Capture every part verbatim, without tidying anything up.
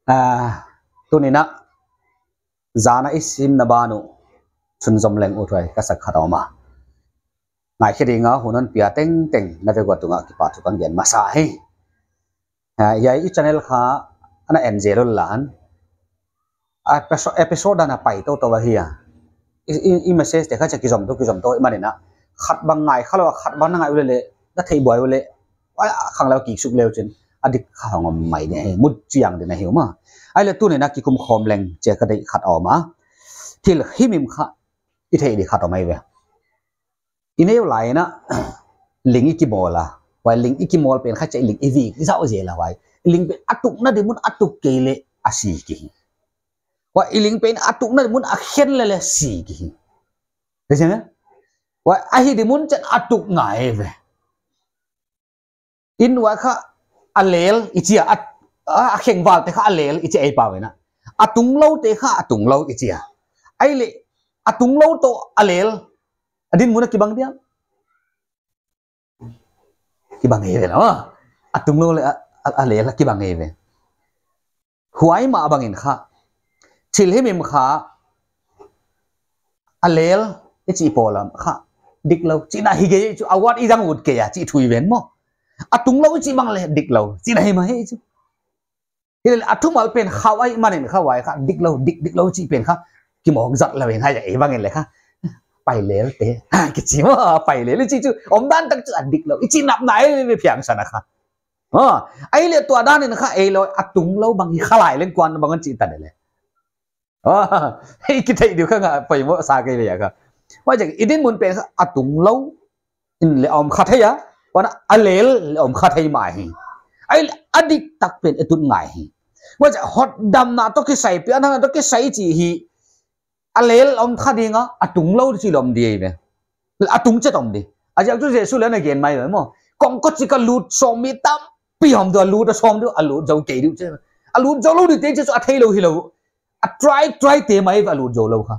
Ah, tuni in a, zan a i simna ban uh sunzom leng uthuai ka sak khat om a. Ngaikhe ding a hun hon pia tengteng na vek ua tungah kipahthu ka gen masa hi. Ah, hiai i channel kha ana en zel un la. Episode, episode dan a pai toto ahi a. I, i, i message te kha cha kizom tou, kizom tou, i man in a. Khat bang ngai kha lou, khat bang na ngai uleh leh, na theih buai uleh. Ai, a khang lou kik suk leu chin. A dik kha hong om mai di hi, mut chiang di na hi uh ma. Ahihleh tuni in a kikum khawm leng, chia ka deih khat om a. Thil himhim kha, i theih di khat om ahi ve. I neu lai in a, ling i kimawl a. Huai ling i kimawl pen kha chia ling i vik, i zau zel a huai. Ling pen a tukna di mun a tuk kei leh a si ki hi. Huai ling pen a tukna di mun a khen leh leh si ki hi. Ka chi na? Huai ahi di mun chiang a tuk ngai ve. In huai kha a lel i chi a, a, a, a khengval te kha a lel i chi a i pau in a. A tunglou te kha a tunglou i chi a. Ahihleh a tunglou toh a lel a dinmun a kibang dia. Kibang hi ve na. A tunglou leh a, a, a lel a kibang hi ve. Huai mah bangin kha, thil himhim kha, a lel i chih pawl a kha, diklou. Chihna hi kei chu, a wat i zang ut kei a, chih thu i ven maw. A tunglou i chih bang leh diklou. Chihna hi mah hi chu. Hileh a thumal pen kha huai man in kha huai kha, diklou, dik, diklou chih pen kha, kimawk zat lou in kha, ei bangin leh kha. Pailel te. Ha, kichi maw, pailel i chih chu. Omdan tak chu a diklou. I chih nap nai ve phiang san a kha. Ah, ahihleh tua dan in kha ei lou a tunglou bang hi kha lai leng kuan bang an chih ta de leh. Ah, hei kithei diu kha nga poimoh sa kei ve a kha. Huaijiakin i dinmun pen kha a tunglou in leh om kha thei a, huan a lel leh om kha thei mah hi. Ahihleh a dik tak pen i tut ngai hi. Huaijiakin hotdamna toh kisai, pianthakna toh kisai chih hi. A lel om kha ding a, a tunglou chih leh om di ve. A tung chet om di. A ziak chu Jesu leh ana gen mai ve maw. Kongkot chik a lut sawm mi tampi om di, a lut a sawm di, a lut zou kei di uh che. A lut zou lou di te chu a theilou hilou. A try, try te mai ve a lut zou lou kha.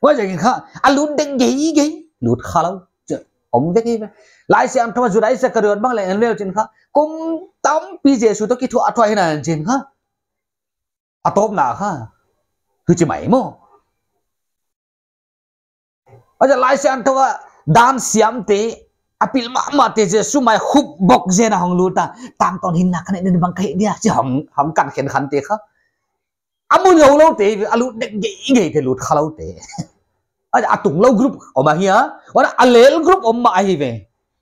Huaijiakin kha, a lut dek geigei, lut kha lou. Che, om vek hi ve. Laisiangthou a Judas Iskariot bang leng en leu chin kha. Kum tampi Jesu toh kithuah a thuah hi na chin kha. A tawpna kha. Huchi mai maw. Huaijiakin Laisiangthou a dan siam te, a pil mahmah te Jesu mai khup bok zen a hong lut a. Tangtawn hinna ka neih ding bang ka hih dia, chi hong, hong kan khen khan te kha. A mu zou lou te, a lut dek geigei te lut kha lou te. A, a tunglou group om ahi a, huan a lel group om mah ahi ve.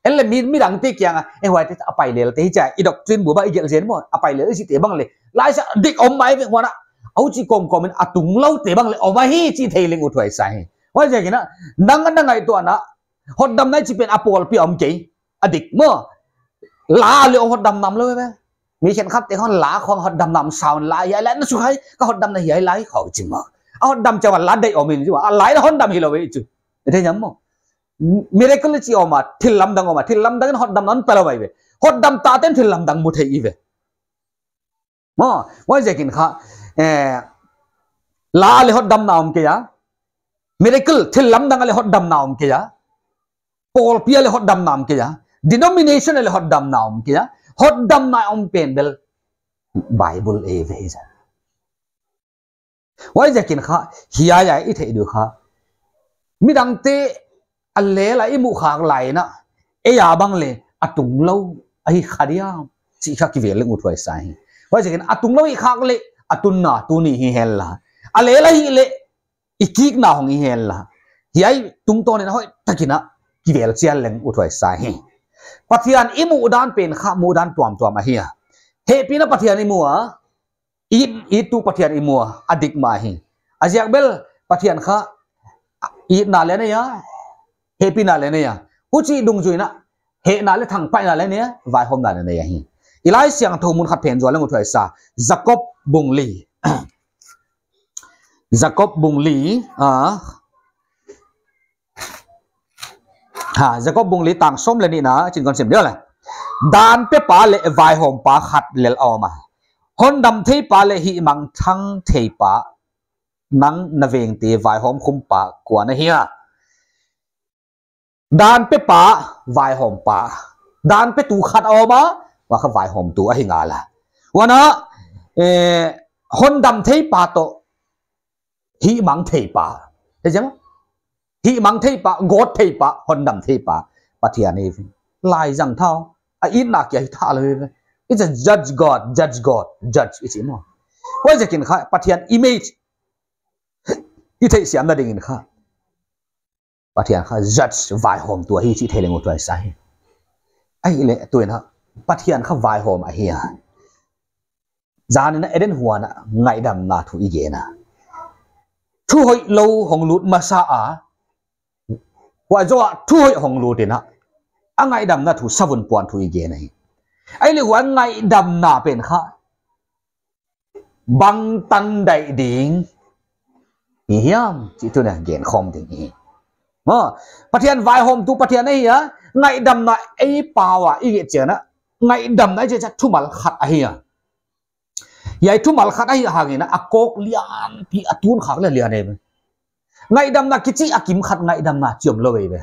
En leh mi, midang te kiang a, eh huai te a pailel te hi chia, i doctrine bu ba i gelh zen maw, a pailel i chih te bang leh. Laisiangthou dik om mai ve huan a, huchi kawmkawm in a tunglou te bang leh om ahi chih thei leng uthuai sa hi. Huaijiakin a, nang a na ngaihtuahna, hotdamna i chih pen a pawlpi om kei, a dik maw. La leh om hotdamna om lou ve. Mi khenkhat te khong la khong hotdamna om sawn lai, hiai lai na sukhai, ka hotdamna hiai lai khong chi maw. A hotdam chiang la deih om in chi maw, a lai na hotdam hilou ve chu. I thei nyam maw. Miracle chih om a, thil lamdang om a, thil lamdang in hotdamna hon pe lou mai ve. Hotdam tate'n thil lamdang mu thei i ve. Maw, huaijiakin kha, eh, la leh hotdamna om kei a. Miracle, thil lamdang leh hotdamna om kei a. Pawlpi leh hotdamna om kei a. Denomination leh hotdamna om kei a. Hotdamna om pen bel Bible ei ve hi sa. Huaijiakin kha, hiai a i theih diu kha. Midang te a lel a i muh khak lai in a, ei a bang leh a tunglou ahi kha diam chih kha kivel leng uthuai sa hi. Huaijiakin a tunglou i khak leh a tunna tuni hi hen la. A lel ahihleh i kikna hong hi hen la. Hiai tungtawn in a hoihtak in a kivel chial leng uthuai sa hi. Pathian i muhdan pen kha muhdan tuamtuam ahi a. Hehpihna Pathian i mu a, it, ittu Pathian i mu a, a dik mah hi. A ziak bel Pathian kha itna leh nei a, hehpihna leh nei a. Huchi dungzui in a, hehna leh thangpaihna leh nei a, vaihawmna leh nei ahi. I Laisiangthou mun khat pen zual leng uthuai sa. Jakob bung li. Jakob bung li, ah, Ha, Jakob bung li tang sawm leh nihna, chin kon sim diam leh. Dan pepa leh vaihawmpa khat lel a om a. Hondam theipa leh hihmangthang theipa, nang na vengte vaihawm khumpa kua na hi a. Dan pepa, vaihawmpa. Dan petu khat a om a, huai kha vaihawmtu ahi ngal a. Huan a, eh, hondam thei pa toh, hihmang thei pa. Thei chiang? Hihmang thei pa, gawt thei pa, hondam thei pa. Pathian hi. Laizang thou. A itna kia hi thalou hi. It's a judge God, judge God, judge i chi maw. Huaiziakin kha, Pathian image i theihsiamna dingin kha, Pathian kha judge, vaihawmtu ahi chih thei leng uthuai sa hi. Ahihleh tuin a, Pathian kha vaihawm ahi a. Zan in a Eden huan a ngaihdamna thu i gen a. Thu hoihlou hong lut masa a. Huai zoh a thu hoih hong lut in a. A ngaihdamna thu savun puan thu i gen ahi. Ahihleh huai ngaihdamna pen kha bangtan daih ding hi hiam chih tuin a gen khawm ding hi. Maw, Pathian vaihawmtu Pathian ahi a, ngaihdamna ei pau a i gen chiang a, ngaihdamna i chih chu thumal khat ahi a. Hiai thumal khat ahih hangin a kawk lianpi a tun khak leh lian ei ve. Ngaihdamna kichi a kimkhat ngaihdamna chi omlou ei ve.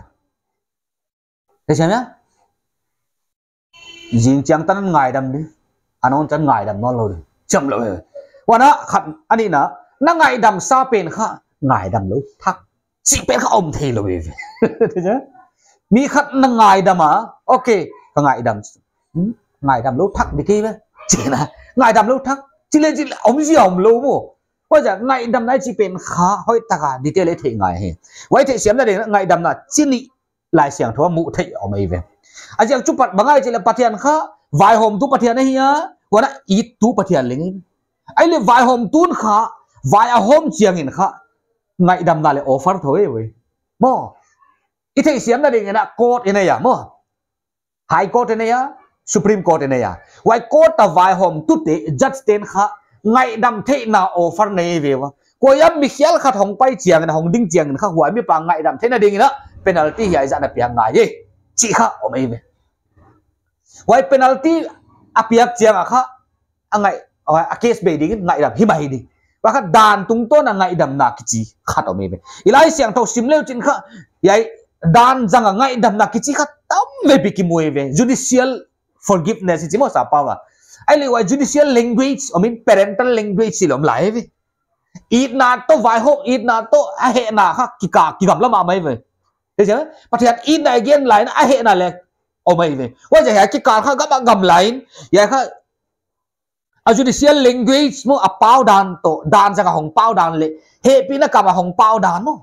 Thei chiang a? Zing chiang tan ngaihdam di. A nawn chiang ngaihdam nawnlou di. Chi omlou ei ve. Huan a khat a nihna, na ngaihdam sa pen kha ngaihdam lou thak. Chih pen kha om theilou ei ve. Mi khat na ngaihdam a, okay, ka ngaihdam. Hmm? Ngaihdam lou thak di kei ve. Chihna, ngaihdam lou thak. Chih leh chih leh omzia omlou maw. Huaiziak ngaihdamna i chih pen kha hoihtak a detail i theih ngai hi. Huai theihsiamna dingin ngaihdamna chih nih Laisiangthou a muh theih om ei ve. A ziak chu pat bang ahia chih leh Pathian kha vaihawmtu Pathian ahi a, huan a ittu Pathian leng. Ahihleh vaihawmtu'n kha vai a hawm chiangin kha ngaihdamna leh offer thou ei ve. Maw. I theihsiamna dingin a court i nei a maw. High Court i nei a, Supreme Court i nei a. Huai court a vaihawmtute, judge te'n kha ngaihdam theihna offer nei ve ua. Kuahiam mikhial khat hong pai chiangin, hong ding chiangin kha huai mipa ngaihdam theihna dingin a penalty hiai zah in a piak ngai e. Chih kha om ei ve. Huai penalty a piak chiang a kha a ngai, a case bei dingin ngaihdam hi mai ding. Huai kha dan tungtawn a ngaihdamna kichi khat om ei ve. I Laisiangthou sim leu chin kha, hiai dan zang a ngaihdamna kichi kha tam veipi kimu ei ve. Judicial forgiveness i chi maw sa pau a. Ahihleh huai judicial language, I mean parental language i lawm lai ve. Itna toh vaihawm, itna toh a hehna kha kika, kigamla mahmah ei ve. Thei chiang? Pathian itna i gen lai in a hehna leh om ei ve. Huaiziak hiai kikal kha gam a gamla in, hiai kha a judicial language maw a pau dan toh, dan zang a hong pau dan leh, hehpihna kam a hong pau dan maw.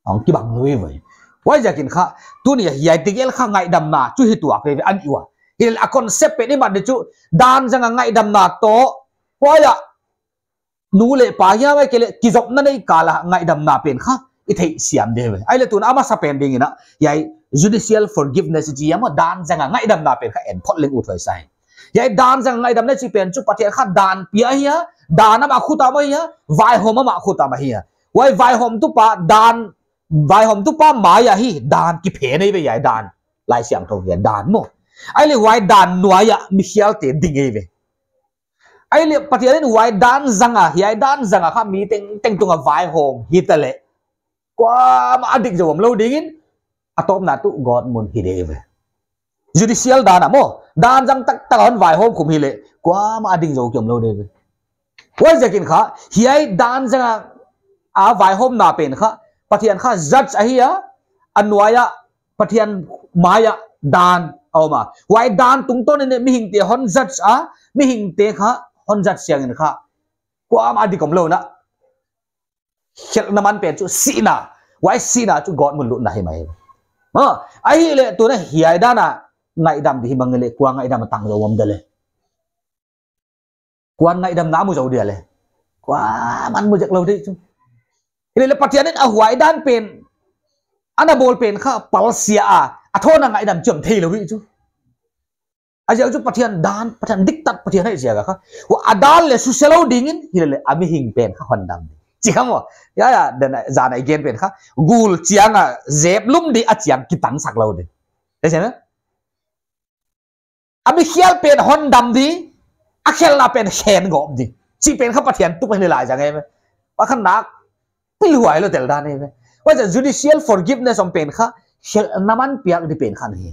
Hong kibang lou ei ve. Huaiziakin kha, tuni a hiai tegel kha ngaihdamna chu hi tuak ei ve a nih ua. Himahleh a concept pen i mat di chu, dan zang a ngaihdamna toh, huai a nu leh pa hiam ahihkeileh kizopna nei kal a ngaihdamna pen kha i theihsiam di ve. Ahihleh tun a masa pen dingin a, hiai judicial forgiveness i chi a maw dan zang a ngaihdamna pen kha en phot leng uthuai sa hi. Hiai dan zang a ngaihdamna chih pen chu Pathian kha dan pia ahi a, dan amah khut a mah ahi a, vaihawm amah khut a mah ahi a. Huai vaihawmtu pa dan, vaihawmtu pa mai a hi dan kiphe nei ve hiai dan. Laisiangthou hiai dan maw. Ahihleh huai dan nuai a mikhialte ding ei ve. Ahihleh Pathian in huai dan zang a, hiai dan zang a kha mi tengteng tung a vaihawm hita leh, kuamah a dik zou omlou dingin, a tawpna tuh gawtmun hi di ve. Judicial dan a maw, dan zang taktak a hon vaihawm khum hileh, kuamah a dik zou ki omlou di ve. Huaiziakin kha, hiai dan zang a, a vaihawmna pen kha, Pathian kha judge ahi a, a nuai a Pathian mai a dan a om a. Huai dan tungtawn in mihingte hon judge a, mihingte kha hon judge chiangin kha, kuamah a dik omlou na. Khelhna man pen chu sihna. Huai sihna chu gawtmun lutna hi mai. Ha, ahihleh tun a hiai dan a ngaihdam di hi mang leh kua ngaihdam a tang zou om di leh. Kua'n ngaihdamna mu zou dia leh. Kuaman mu zek lou di chu. Hileleh Pathian in a huai dan pen, ana bawl pen kha palsia a, a thawn a ngaihdam chiam theilou hi chu. A ziak chu Pathian dan, Pathian diktat Pathian ahih ziak a kha. Huai a dan leh susia lou dingin, hileleh a mihing pen kha hondam di. Chi kha maw. Ya, ya, dan a, zan a i gen pen kha. Gul chiang a, zep lum di a chiang kitangsak lou di. Thei chiang a? A mikhial pen hondam di, a khelhna pen hen gawp di. Chih pen kha Pathian tup ahi lai zang e. Huai kha nak pilhuai lou tel dan e. Huai chu judicial forgiveness om pen kha, khelhna man piak di pen kha hi.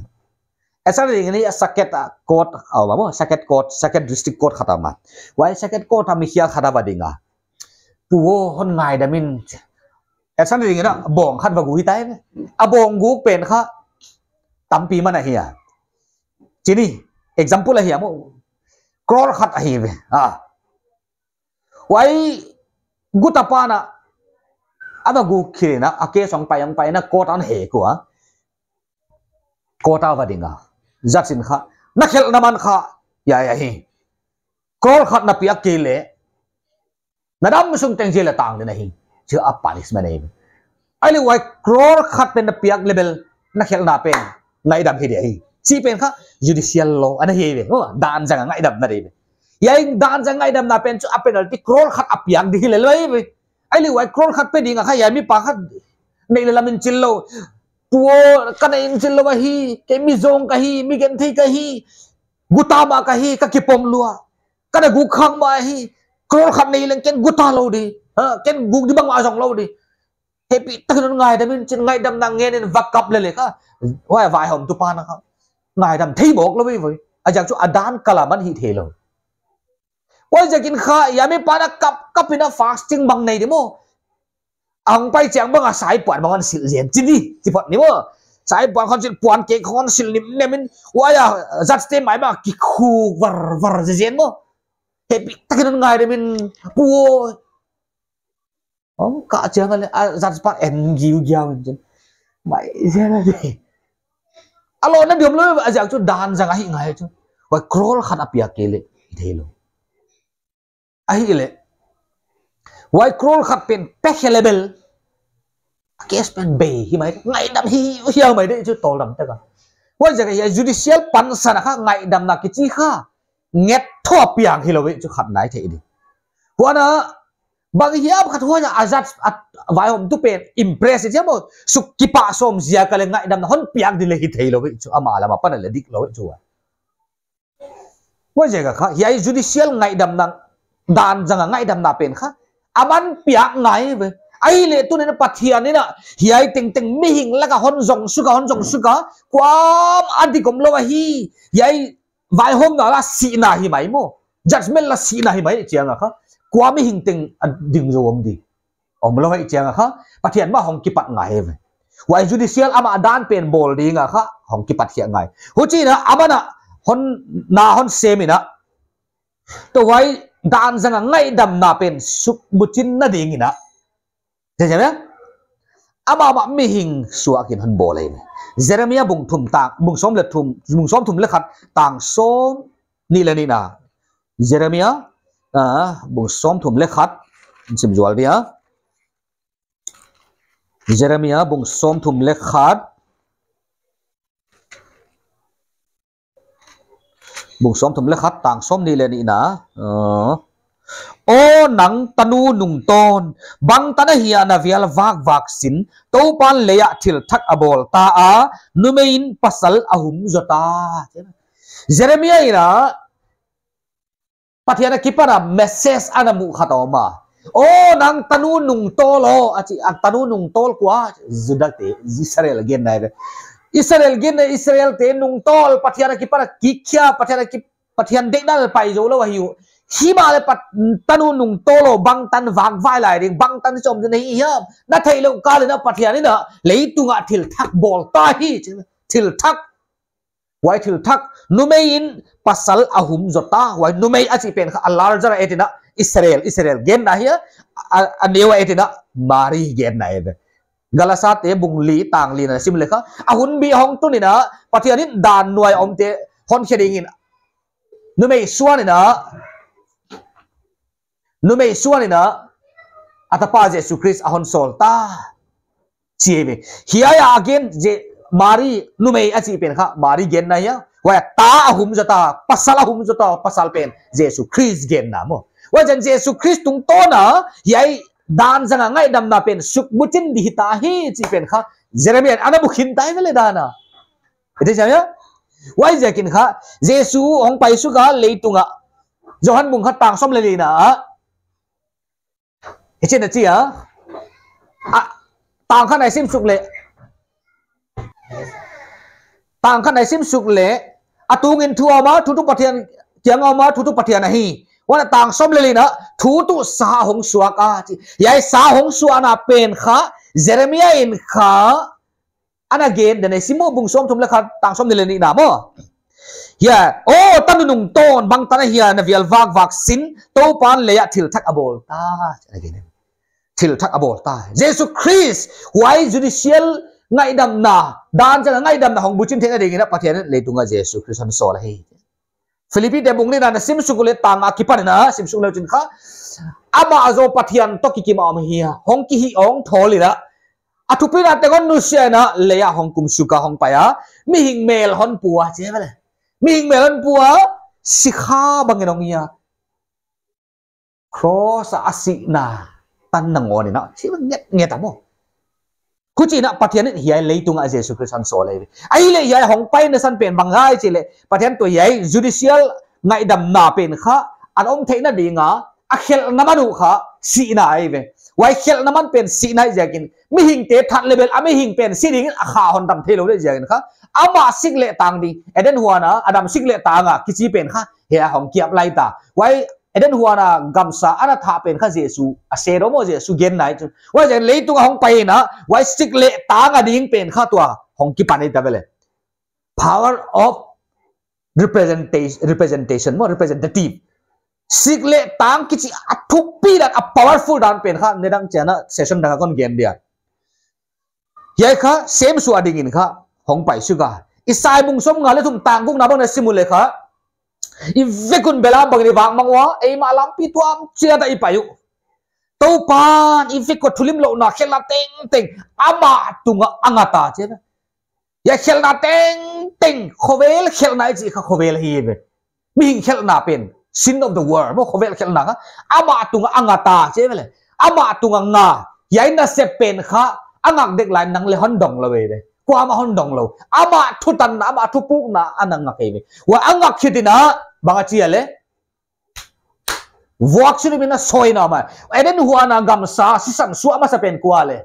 Asan ding ni a circuit a court a om a maw, circuit court, circuit district court khat a om a. Huai circuit court a mi khial khat a va ding a. Pu aw, hon ngaidam in. Asan ding ni a bawng khat va guk hi tai ve. A bawng guk pen kha tampi man ahi a. Chi ni, example ahi a maw. Crore khat ahi ve. Ah. Huai guta pan a, a va guk khin a, a case hong pai hong pai in a court a hon hek ua. Court a va ding a. Judge in kha, na khelhna man kha, hiai ahi. Crore khat na piak kei leh, na dam sung teng jail a tang ding ahi. Chu a punishment ahi. Ahihleh huai crore khat pen na piak leh bel, na khelhna pen ngaihdam hi di ahi. Chi pen kha judicial law ana hi ve. Oh, dan zang a ngaihdamna di ve. Hiai dan zang a ngaihdamna pen chu a penalty crore khat a piak di hi lel ahi ve. Ahihleh huai crore khat pe ding a kha hiai mi pa kha neih leh lam in chil lou. Pu aw, ka neih in chil lou ahi, kei mi zawng ka hi, mi genthei ka hi, guta mah ka hi, ka kipom lua. Ka na guk khak mah hi, crore khat nei leng ken guta lou di. Ha, ken guk di bangmah zong lou di. Happy takin hon ngaidam in, chi'n ngaihdamna ngen in va kap leh leh kha. Huai vaihawmtu pa na kha ngaidam thei mawk lou ve. A ziak chu a dan kal a man hi thei lou. Huaiziakin kha, hiai mi pa na kap, kap in a fasting bang nei di maw. Hong pai chiang bang a saipuan bang hon silh zen. Chi ni, chi phot ni maw. Saipuan hon silh, puan kek hon silh nimnem in. Huai a, judge te mai bang a kikhuk var, var zen zen maw. Happy takin hon ngaidam in, pu aw. Hong kah chiang a leh, a judge pa en giugiau in chin. Mai zen a di. A lawhna di om lou, a ziak chu dan zang a hi ngai chu. Huai crore khat a piak kei leh, hi thei lou. Ahihleh, huai crore khat pen pe khe leh bel, a case pen bei hi mai, ngaihdam hi, hiau mai di chu tawldam tak a. Huaiziak a hiai judicial pansan a kha ngaihdamna kichi kha nget thou a piang hilou ve chu khat nai thei di. Huan a, bang hiam khat huan a judge a vaihawmtu pen impress hi chiang maw, suk kipah sawm ziak a leh ngaihdamna hon piak di leh hi thei lou ve chu, ama lam a pan a leh dik lou ve chu. Huaiziak a kha, hiai judicial ngaihdamna, dan zang a ngaihdamna pen kha, a man piak ngai ve. Ahihleh tuni'n Pathian in a, hiai tengteng mihing lak a hon zong suk a, hon zong suk a, kuamah a dik om lou ahi, hiai vaihawmna la sihna hi mai maw. Judgment la sihna hi mai chiang a kha, kua mihing teng a ding zou om di. Om lou hi chiang a kha, Pathian mah hong kipat ngai ve. Huai judicial ama dan pen bawl ding a kha, hong kipat khia ngai. Huchi'n a, aman a, hon, na hon sem in a. Tua huai dan zang a ngaihdamna pen suk buchinna ding in a. Chi chi ve? Amah mah mihing suak in hon bawl hi ve. Jeremiah bung thum tang, bung sawm leh thum, bung sawm thum leh khat tang sawm nih leh nihna. Jeremiah, ah, bung sawm thum leh khat, sim zual dia. Jeremiah bung sawm thum leh khat. Bung sawm thum leh khat tang sawm nih leh nihna. Ah. Aw nang tanu nungtawn, bangtan ahia na vial vakvak sin, Toupan lei ah thil thak a bawl ta a, numei in pasal a hum zaw ta. Jeremiah in a, Pathian a kipan a message ana muh khat om a. Aw nang tanu nungtawl aw, a chi a, tanu nungtawl kua, Juda te, Israel genna hi ve. Israel genna, Israel te nungtawl, Pathian a kipan a kikkhia, Pathian a ki, Pathian deihna leh pai zou lou ahi uh. Himahleh Pat, tanu nungtawl aw, bangtan vakvai lai ding, bangtan chom ding ahi hiam. Na theih louh kal in a Pathian in a, leitung ah thil thak bawl ta hi, thil thak. Huai thil thak, numei in pasal a hum zaw ta, huai numei a chih pen kha a larger a et in a Israel, Israel genna hi a, a, a neu a et in a Mari genna hi ve. Galatiate bung li tang lina sim leh kha, a hunbi hong tun in a, Pathian in dan nuai a omte hon khe ding in, numei suan in a, numei suan in a, a tapa Jesu Khrist a hon sawl ta. Chi hi ve. Hiai a gen, Je, Mari, numei a chih pen kha, Mari genna hi a. Huai ta a hum zaw ta, pasal a hum zaw ta, pasal pen, Jesu Khrist genna maw. Huaiziakin Jesu Khrist tungtawn a, hiai dan zang a ngaihdamna pen, suk buchin di hi ta hi, chih pen kha, Jeremiah ana mu khin ta hi ve leh dan a. I thei sa ya? Huaiziakin kha, Jesu hong pai suk a leitung ah. Johan bung khat tang sawm leh lina ah. Hichi'n a chi a. A, tang khat nai sim suk leh. Tang khat na i sim suk leh, a tungin thu a om a, thu tuh Pathian kiang a om a, thu tuh Pathian ahi. Huan a tang sawm leh li na, thu tuh sa hong suak a, chi. Hiai sa hong suahna pen kha, Jeremiah in kha, ana gen den a i sim maw, bung sawmthum leh khat, tang sawmnih leh nih na maw. Hiai, aw, ta nunung tawn, bangtan ahia na vial vakvak sin, Toupan lei ah thil thak a bawl ta, ana gen. Thil thak a bawl ta. Jesu Khrist, huai judicial ngaihdamna, dan chiang a ngaihdamna hong buching theihna dingin a Pathian in leitung ah Jesu Khrist hon sawl ahi. Philippi te bung li na na sim suk leh tang a kipan na sim suk leh chin kha, amah zaw Pathian toh kikim a om hia, hong kihih hong thawl in a, a thupina teng hon nusia in a, lei ah hong kum suk a hong pai a, mihing mel hon pua, chi ve leh. Mihing mel hon pua, sikha bangin hong hi a. Cross a a sihna tan nangawn in a, chi nget nget a maw. Huchiin a Pathian in hiai leitung ah Jesu Khrist hon sawl ahi ve. Ahihleh hiai hong paina san pen bang ahia chih leh, Pathian toh hiai judicial ngaihdamna pen kha, a om theihna ding a, a khelhna man uh kha, sihna ahi ve. Huai khelhna man pen sihna ahih ziakin, mihingte that leh bel, a mihing pen si dingin a kha hon dam theilou leh ziakin kha, amah sik leh tang ding, Eden huan a, Adam sik leh tang a, kichi pen kha, hiai ah hong ki apply ta. Huai Eden huan a gamsa ana thah pen kha Jesu a shadow maw, Jesu genna ahi chu. Huaiziakin leitung ah hong pai in a, huai sik leh tang a ding pen kha tua hong kipan ahi ta ve leh. Power of representation, representation maw, representative. Sik leh tang kichi a thupi dan, a powerful dan pen kha, nidang chiang a session dang a kon gen dia. Hiai kha, sem suah dingin kha, hong pai suk a. Isai bung sawmnga leh thum tang gukna bang na sim uleh kha, i vek un belam bangin i vak mang ua, eimah lampi tuam chiat a i pai uh. Toupan, i vek ua thulimlouhna khelhna tengteng, amah tung a a ngat a, chi ve. Hiai khelhna tengteng, khovel khelhna i chih kha khovel hi ve. Mihing khelhna pen, sin of the world, maw khovel khelhna kha, amah tung a a ngat a, chi ve leh. Amah tung a nga, hiai nasep pen kha, a ngak dek lai nang leh hon dong lou ve. Kuamah hon dong lou. Amah thutanna, amah thupukna, ana ngak hi ve. Huai a ngak khit in a, bang a chi a leh. Vuak sinup in a sawina mah. Eden huan a gamsa, sisan suah masa pen kua leh.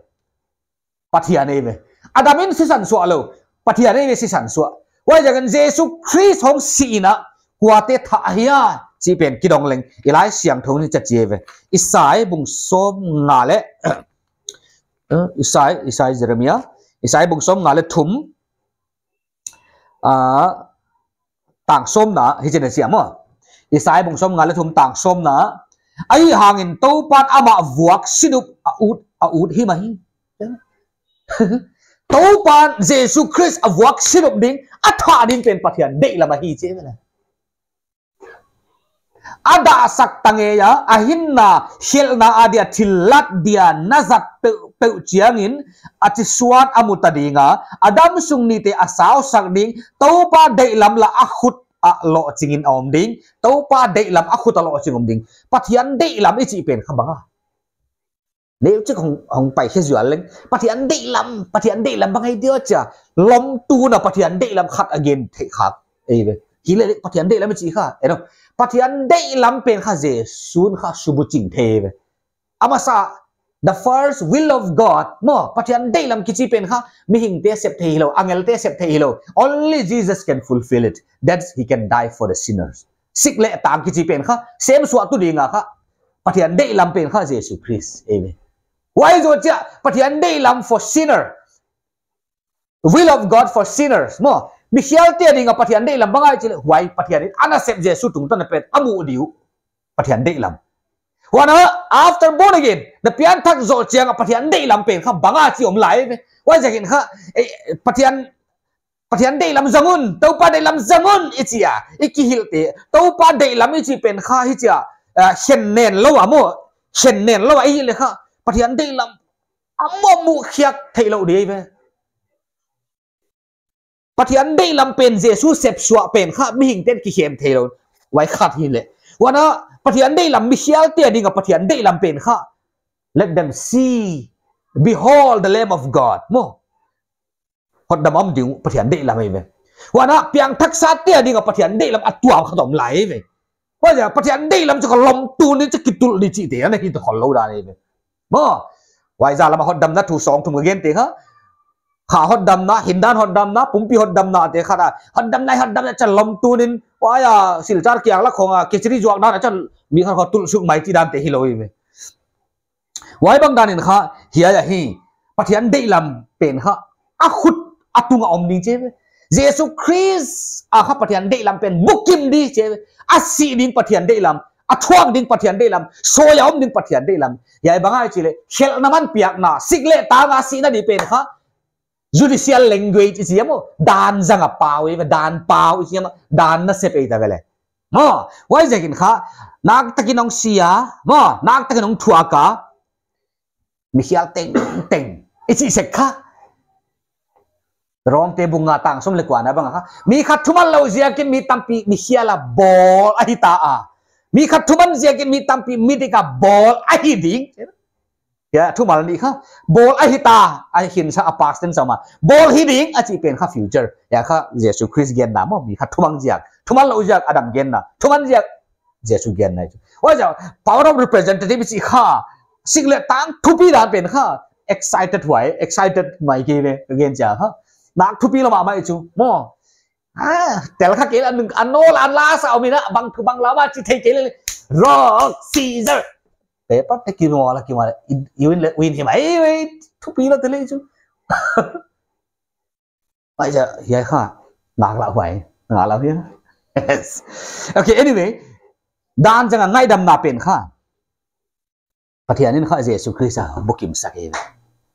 Pathian ahi ve. Adam in sisan suah lou. Pathian ahi ve sisan suah. Huaiziakin Jesu Khrist hong si in a kuate thah ahia chih pen kidong leng. I Laisiangthou in chi ahi ve. Isai bung sawmnga leh, eh, Isai, Isai Jeremiah. Isai bung sawmnga leh thum. Ah, tang sawmna, hichi'n a chi a maw. Isai bung sawmnga leh thum tang sawmna. Ahihhangin Toupan amah vuak sinup a ut, a ut hi mah hi. Toupan Jesu Khrist a vuak sinup ding, a thah ding pen Pathian deihlam ahi chi ve leh. A dahsak ta ngei a, a hinna, khelhna a dia thillat dia na zat peuhpeuh chiangin, a chisuan a mu ta ding a, a damsung nite a sausak ding, Toupa deihlam lah a khut a lohching in a om ding, Toupa deihlam a khut a lohching om ding. Pathian deihlam i chih pen kha bang a. Neuchik hong, hong pai khe zual leng. Pathian deihlam, Pathian deihlam bang ahi dia chia. Lawmtuna Pathian deihlam khat a gen theih khak. Ei ve. Hileh Pathian deihlam i chih kha. Ei no. Pathian deihlam pen kha Jesu'n kha subuching thei ve. A masa, the first will of God. Maw, Pathian deihlam kichi pen kha. Mihingte sep thei hilou, angelte sep thei hilou. Only Jesus can fulfill it. That's he can die for the sinners. Sik leh tang kichi pen kha. Sem suahtu ding a kha. Pathian deihlam pen kha Jesu Khrist. Amen. Huai zoh chia, Pathian deihlam for sinner. Will of God for sinners. Maw, mikhialte ding a Pathian deihlam bang ahi chih leh, huai Pathian in a nasep Jesu tungtawn a pen a muh ding uh. Pathian deihlam. Huan a, after born again, na pianthak zoh chiang a Pathian deihlam pen kha bang a chi om lai ve. Huaiziakin kha, eh, Pathian Pathian deihlam zang un, Toupa deihlam zang un, i chi a, i kihilh te. Toupa deihlam i chih pen kha hi chia, ah, khen nen lou a maw, khen nen lou a i leh kha, Pathian deihlam, a maw muh khiak theih lou di ve. Pathian deihlam pen Jesu sep suah pen kha, mihingte'n kikhem theih lou, huai khat hi leh. Huan a, Pathian deihlam mikhialte ding a Pathian deihlam pen kha, let them see, behold the Lamb of God, maw. Hotdam om ding uh Pathian deihlam ahi ve. Huan a piangthaksate a ding a Pathian deihlam a tuam khat om lai ve. Huaiziak Pathian deihlam chu kha lawmtuni chu kitulh di chihte ana hi ta khol lou dan ahi ve. Maw, huai zah lam a hotdamna thu sawng thum ka gen te kha. Kha hotdamna, hindan hotdamna, pumpi hotdamna te kha a. Hotdamna, hotdamna, cha lom tunin, huai a, Silchar kiang la khong a, kichiri zuak dan, cha mi kha kha tulsuk mai chi dan te hilou ve. Huai bang danin kha, hiai ahi, Pathian deihlam pen kha, a khut a tunga om ding chi ve. Jesu Khrist a kha Pathian deihlam pen bukim di chi ve. A sih ding Pathian deihlam, a thuak ding Pathian deihlam, soi a om ding Pathian deihlam. Hiai bang ahia chih leh, khelhna man piakna, sik leh tang a sihna di pen kha, judicial language i chi a maw, dan zanga pau i, dan pau i chi a maw, dan nasep i ta ve leh. Maw, huaiziakin kha, naktakin hong si a, maw, naktakin hong thuak a, mi khial tengteng i chih sek kha. Rom te bung nga tang sawm leh kua na bang kha, mi khat thuman lou ziakin mi tampi mi khial a bawl ahi ta a. Mi khat thuman ziakin mi tampi mi dik a bawl ahi ding. Hiai thumal nih kha, bawl ahi ta, a hinsa a past tense a maw. Bawl hi ding a chih pen kha future. Hiai kha Jesu Khrist genna maw, mi kha thuman ziak. Thuman lou ziak Adam genna. Thuman ziak Jesu genna. Huaiziak, power of representative i chih kha, sik leh tang thupi dan pen kha, excited huai, excited mai kei ve, gen chia kha. Nak thupi lou mahmah i chu, maw. Ah, tel kha kei leh, a nawl a la sa om in a, bang thu bang la mah chi thei kei leh, Rock, Caesar. Paper te ki mo la ki ma, i, i win leh, win hi mai, win, thupi lou te leh chu. Huaiziak, hiai kha, ngak lah huai, ngak lah hiai. Yes. Okay, anyway, dan zanga ngaihdamna pen kha. Pathian in kha Jesu Khrist a bukim sak e.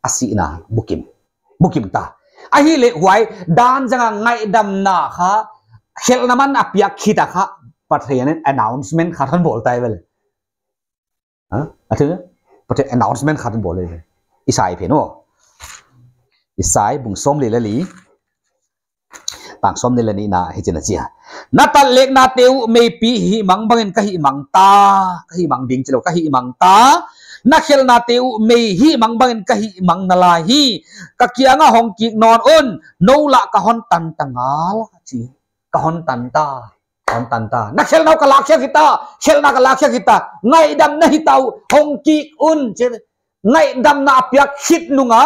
A sihna bukim. Bukim ta. Ahihleh huai dan zanga ngaihdamna kha khelhna man a piak khit a kha Pathian in announcement khat hon bawl ta ve leh. Ha? A thu? Pathian announcement khat hon bawl e. Isai pen aw. Isai bung sawmli leh li. Tang sawmnih leh nihna hichi'n a chi a. Na tatleknate uh meipi hihmang bangin ka hihmang ta, ka hihmang ding chilou, ka hihmang ta. Na khelhnate uh mei hihmang bangin ka hihmang nalai hi. Ka kianga hong kik nawn un, nou lah ka hon tan ta ngal, chi. Ka hon tan ta, ka hon tan ta. Na khelhna uh ka lakkhiak hita, khelhna ka lakkhiak hita. Ngaihdamna hita uh, hong kik un, chi. Ngaihdamna a piak khit nunga,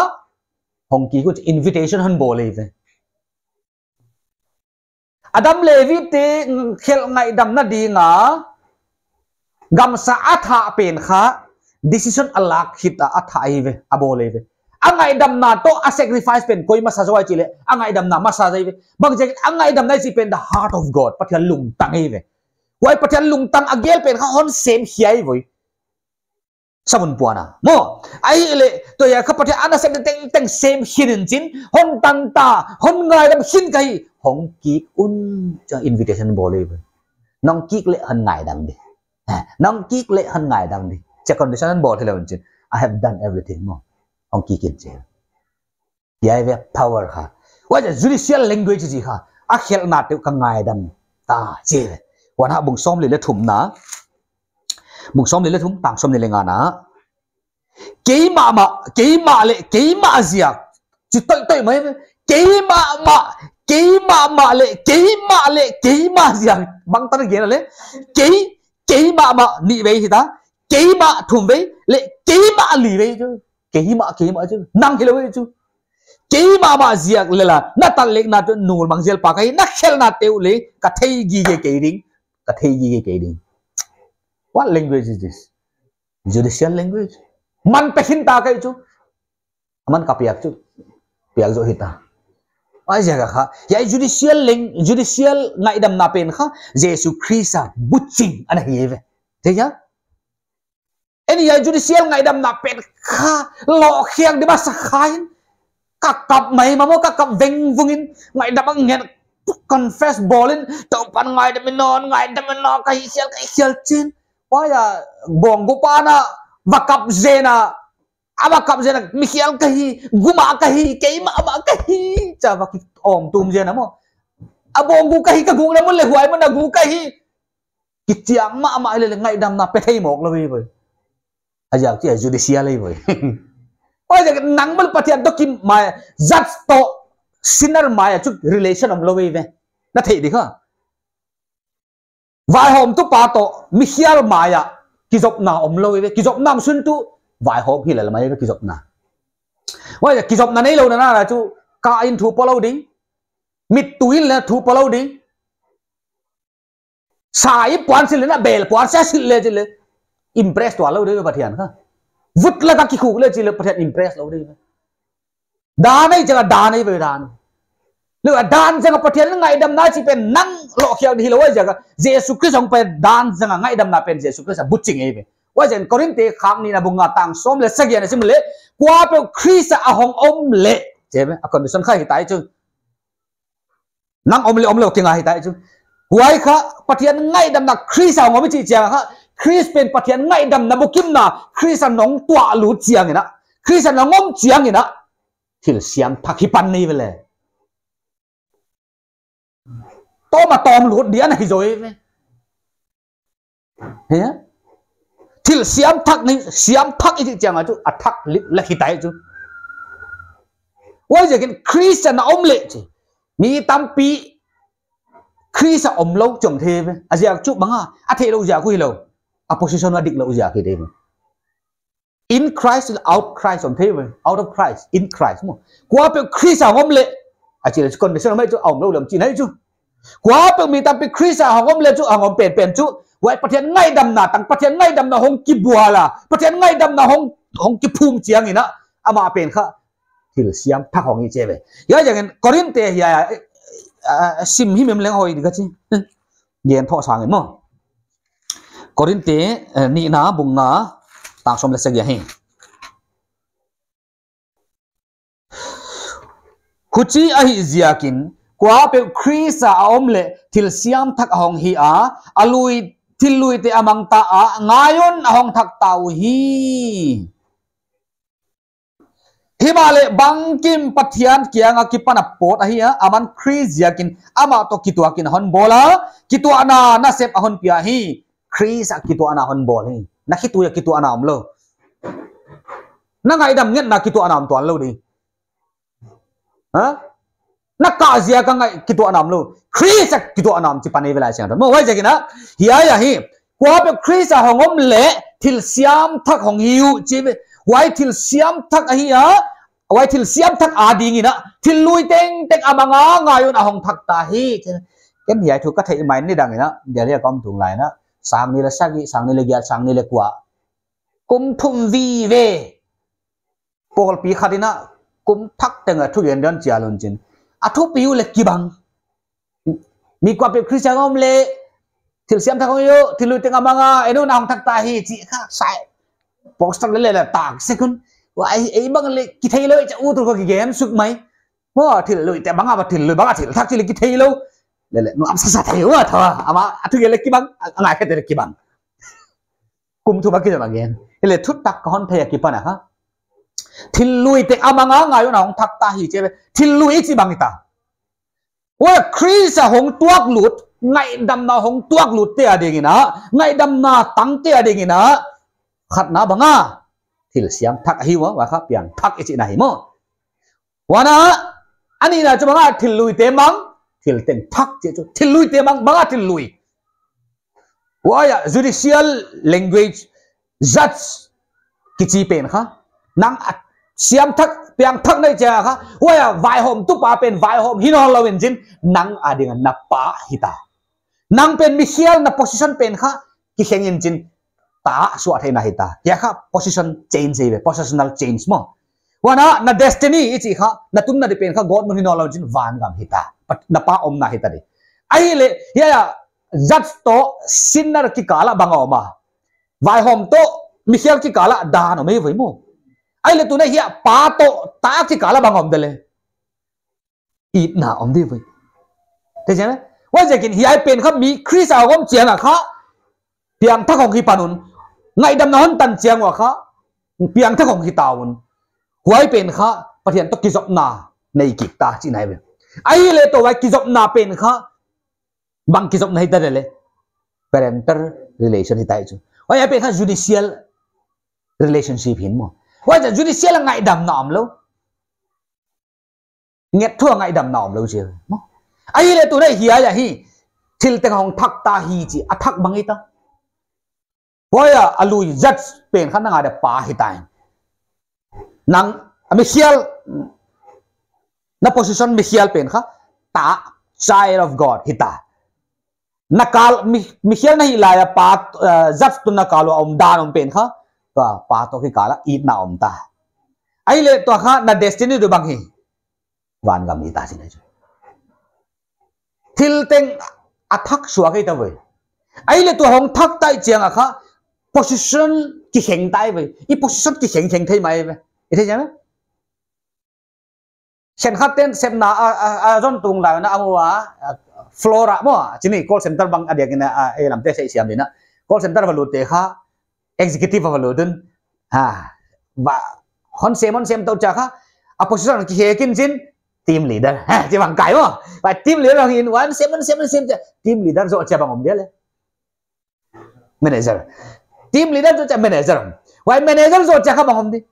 hong kik un, invitation hon bawl e ve. Adam leh Evi te khelh ngaihdamna dinga, gamsa a thah pen kha, decision a lak khit a, a thah e ve, a bawl e ve. A ngaihdamna toh a sacrifice pen koi masa zaw a chih leh, a ngaihdamna masa zaw e ve. Bang ziak a ngaihdamna i chih pen the heart of God, Pathian lungtang e ve. Huai Pathian lungtang a gel pen kha hon sem khia e ve. Samun puana. Maw, ahihleh, tua hiai kha Pathian a nasepna tengteng sem khin in chin, hon tan ta, hon ngaihdam khin ka hi, hong kik un, chia invitation bawl e ve. Nong kik leh hon ngaidam di. Ha, nong kik leh hon ngaidam di. Chia condition hon bawl thei lou in chin. I have done everything, maw. Hong kik in chi. Hiai ve power kha. Huaiziak judicial language chi kha. A khelhnate uh ka ngaidam ta chi ve. Huan a bung sawmli leh thumna. Bung sawmli leh thum, tang sawmnih leh ngana. Keimah mah, keimah leh, keimah ziak. Chi toitoi mai ve. Keimah mah, keimah mah leh, keimah leh, keimah ziak. Bangtan gen leh. Kei, keimah mah nihvei hita. Keimah thumvei leh, keimah livei chu. Keimah, keimah chu. Nang hilou e chu. Keimah mah ziak leh la, na tatleknate uh nulmang zel pa ka hi, na khelhnate uh leh, ka thei gige kei ding, ka thei gige kei ding. What language is this? Judicial language. Man pe khin ta ka hi chu. Aman ka piak chu. Piak zaw hita. Huaiziak a kha. Hiai judicial lang-, judicial ngaihdamna pen kha, Jesu Khrist a buching ana hi ve. Thei hia? Eni a judicial ngaihdamna pen kha, lohkhiak di masa kha in. Ka kap mai mah maw, ka kap vengvung in, ngaihdam a ngen, confess bawl in, Toupa'n ngaidam in nawn, ngaidam in nawn, ka hihkhial, ka hihkhial chin. Huai a, bawnggu pa'n a, va kap zen a, a va kap zen a, mi khial ka hi, gu mah ka hi, keimah mah ka hi, chia va ki om tum zen a maw. A bawnggu ka hi, ka gukna mun leh huai mun a gu ka hi. Kichiang mahmah leh leh ngaihdamna pe thei mawk lou ve. A ziak chi a judicial e ve. Huaiziak nang mah Pathian toh ki mai, judge toh sinner mai a chu relation om lou ve. Na thei di kha. Vaihawmtu pa toh mi khial mai a kizopna om lou ve. Kizopna om sun tu vaihawm hi lel mai ve kizopna. Huai kizopna neilou na na chu Ka in thu pua lou ding. Mit tu in le thu pua lou ding. Sa i puan sil le na bel puan sa sil le chi le. Impress tuan lou ding Pathian kha. Vut la ka kikhuk le chi le Pathian impress lou ding. Dan ei chang a dan ei ve dan. Le a dan chang a Pathian ngaihdamna chi pen nang lou khiak di hilou ai chang a. Jesu Christ hong pen dan chang a ngaihdamna pen Jesu Christ a buching ei ve. Huaiziakin Korinth khak nihna bung nga tang sawm le sagih na sim le. Kuapeuh Christ a hong om le. Chi ve, a condition kha hitai chu. Nang om le om lou kinga hitai chu. Huai kha Pathian ngaihdamna Christ a hong om i chih chiang kha. Christ pen Pathian ngaihdamna bukimna Christ a nong tuah lut chiang in a. Christ a nong om chiang in a. Thil siam thak hi pan nei ve le. Tawm a tawm lut dia na hi zaw ve. He? Thil siam thak ni, siam thak i chih chiang a chu, a thak lip la hitai chu. Huaiziakin Christ a na om le chi. Mi tampi Christ a om lou chom thei ve. A ziak chu bang a, a theih lou ziak uh hilou. A position a dik lou ziak hi thei ve. In Christ, out Christ om thei ve. Out of Christ, in Christ maw. Kuapeuh Christ a hong om le. A chi le condition mai chu a om lou lem chi nai chu. Kuapeuh mi tampi Christ a hong om le chu a hong om penpen chu. Huai Pathian ngaihdamna tang Pathian ngaihdamna hong kibual a. Pathian ngaihdamna hong, hong kiphum chiang in a. Amah pen kha. Thil siam thak hong hi chi ve. Huaiziakin Korinth hiai a, a, a, sim himhim leng hoih di ka chi. Gen thoh sang in maw. Korinth, eh, nihna bung nga tang sawm le sagih hi. Huchi ahih ziakin, kuapeuh Christ a om le thil siam thak a hong hi a, a lui, thil luite a mang ta a, ngai un a hong thak ta uhi. Himahleh bangkim Pathian kiang a kipan a pawt ahi a, aman Christ ziakin amah toh kituak in a hon bawl a, kituahna nasep a hon pia hi. Christ a kituahna hon bawl hi. Na khitui a kituahna om lou. Na ngaihdam ngetna kituahna om tuan lou di. Ha? Na kah ziak a ngai kituahna om lou. Christ a kituahna om chi pan ei ve lai siang. Maw, huaiziakin a. Hiai ahi. Kuapeuh Christ a hong om le thil siam thak hong hi uh chi ve. Huai thil siam thak ahi a. Huai thil siam thak a ding in a. Thil lui tengteng a mang a ngai un a hong thak ta hi. Ken hiai thu ka theih mai ni dang in a. Delhi a ka om tung lai in a. Sang nih le sagih, sang nih le giat, sang nih le kua. Kum thum vive. Pawlpi khat in a kum thak teng a thugen dan chial un chin. A thupi uh le kibang. Mi kuapeuh Christ a hong om le thil siam thak hong hi uh, thil lui teng a mang a, en un a hong thak ta hi chi kha sai. Poster le le le tak sek un. Huai ei bang le kithei lou i cha u tu ko kigen suk mai. Maw thil luite bang a, thil lui bang a, thil thak chi le kithei lou. Le le, nuam sasa thei ua thaw. Amah, a thugen le kibang, a ngai khe te le kibang. Kum thum a kizom a gen. Hileh thutak ka hon thei a kipan a kha. Thil luite a mang a ngai un a hong thak ta hi chi ve. Thil lui i chih bang hita. Huai Christ a hong tuak lut, ngaihdamna hong tuak lutte a ding in a, ngaihdamna tangte a ding in a, khatna bang a, thil siam thak ahi ua, huai kha piang thak i chihna hi maw. Huan a, a nihna chu bang a thil luite mang, thil teng thak chih chu, thil luite mang, bang a thil lui. Huai a judicial language, judge kichi pen kha. Nang a siam thak, piang thak na hi chia kha. Huai a vaihawmtu pa pen vaihawm hi nawn lou in chin, nang a ding a na pa hita. Nang pen mi khial na position pen kha, kikheng in chin, ta suah theihna hita. Hiai kha position change hi ve, positional change maw. Huan a na destiny i chih kha, na tunna di pen kha, God mun hi nawn lou in chin, vangam hita. Pat-, na pa omna hita di. Ahihleh, hiai a, judge toh sinner kikal a bang a om a. Vaihawm toh, mi khial kikal a dan om ei ve maw. Ahihleh tuni a hiai pa toh ta kikal a bang om de le. Itna om di ve. Te jeng, huaiziakin hiai pen kha mi Christ a hong om chiang a kha, piang thak hong hi pan un. Ngaihdamna hon tan chiang ua kha, piang thak hong hi ta un. Huai pen kha, Pathian toh kizopna nei kik ta chihna hi ve. Ahihleh toh huai kizopna pen kha, bang kizopna hita de le. Parental relation hita hi chu. Huai a pen kha judicial relationship hi maw. Huai a judicial a ngaihdamna om lou. Nget thu a ngaihdamna om lou chi maw. Ahihleh tuni a hiai ahi. Thil teng hong thak ta hi chi. A thak bang hita. Huai a, a lui judge pen kha nang a ding pa hita. Nang, a mi khial, Na position mikhial pen kha, ta, child of God, hita. Na kal, mi, mikhial na hih lai a pa, uh, judge tun na kal ua om dan om pen kha, tua pa toh kikal a itna om ta. Ahihleh tua kha na destiny tuh bang hi. Vangam hita chihna chu. Thil teng a thak suak hi ta ve. Ahihleh tua hong thak ta chiang a kha, position kikheng ta ve. I position kikheng kheng thei mai ve. I thei chiang a? Khenkhat ten sepna a, a, a zon tung lai na a mu a, a, floor a maw, chini call center bang a diak in a, a, e lam te sei siam in a. Call center va lut te kha, executive va lut un. Ha, va, hon sem, hon sem tou chia kha, a position kikhe khin chin, team leader. Ha, chi bang kai maw. Vai team leader hong in, wan sem, wan sem, wan sem chia, team leader zoh chia bang om dia le. Manager. Team leader zoh chia manager. Vai manager zoh chia kha bang om di.